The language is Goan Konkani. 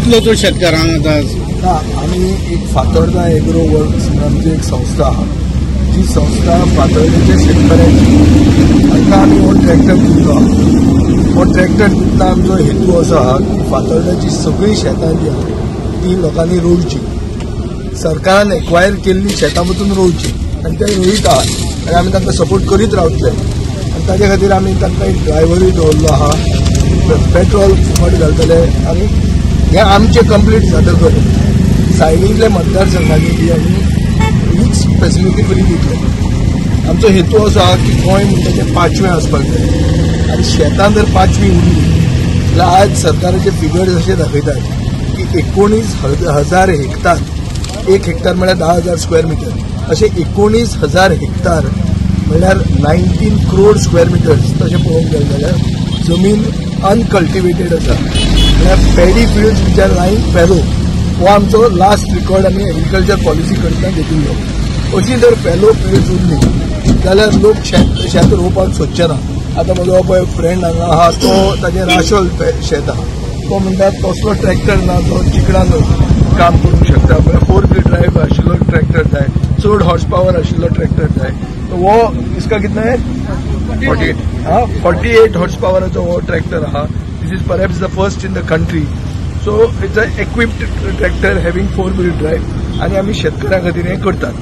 कितलो तो शेतकारांक आतां? ना, आमी एक फातोर्डा एग्रो वर्क्स म्हणून आमची एक संस्था आहा, जी संस्था फातोर्डेच्या शेतकऱ्यांची. तांकां आमी हो ट्रॅक्टर दिल्लो आहा. हो ट्रॅक्टर दितना आमचो हेतू असो आहा की फातोर्ड्याची सगळीं शेतां जी आहा ती लोकांनी रोवची, सरकारान एक्वायर केल्ली शेतां पसून रोवची आनी ते रोयत आहात आनी आमी तांकां सपोर्ट करीत रावतले. आनी ताजे खातीर आमी तांकां एक ड्रायव्हरूय दवरलो आहा, पेट्रोल फुकट घालतले. आनी हें आमचें कंप्लीट जातकच सायडींतल्या मतदारसंघांनी बी आमी हीच फेसिलिटी फ्री दितले. आमचो हेतू असो आहा की गोंय म्हणटा तें पांचवें आसपाक जाय आनी शेतां जर पांचवी उरली जाल्यार आज सरकाराचे फिगर्स अशे दाखयतात की 19,000 हेक्टर, एक हेक्टर म्हळ्यार 10,000 स्क्वेअर मिटर, अशे 19,000 हेक्टर म्हळ्यार 19 क्रोड स्क्वेअर मिटर्स तशें पळोवंक गेलें जाल्यार जमीन अनकल्टिवेटेड आसा. म्हळ्यार paddy fields which are lying fallow, हो आमचो लास्ट रिकॉर्ड आमी एग्रीकल्चर पॉलिसी करतना घेतिल्लो. अशी जर फॅलो फिल्ड्स उरली जाल्यार लोक शेत रोवपाक सोदचे ना. आतां म्हजो पळय फ्रेंड हांगा आहा, तो ताजें राशोल शेत आहा, तो म्हणटा तसलो ट्रॅक्टर ना जो चिकडान काम करूंक शकता, म्हळ्यार 4 व्हील ड्रायव्ह आशिल्लो ट्रॅक्टर जाय, चड हॉर्स पावर आशिल्लो ट्रॅक्टर जाय. तो हो इसका कितना है 48, हा 48 हॉर्स पावराचो हो ट्रॅक्टर आहा. This is perhaps the first in the country. So it's a equipped tractor having 4 wheel drive आनी आमी शेतकऱ्यां खातीर हें करतात.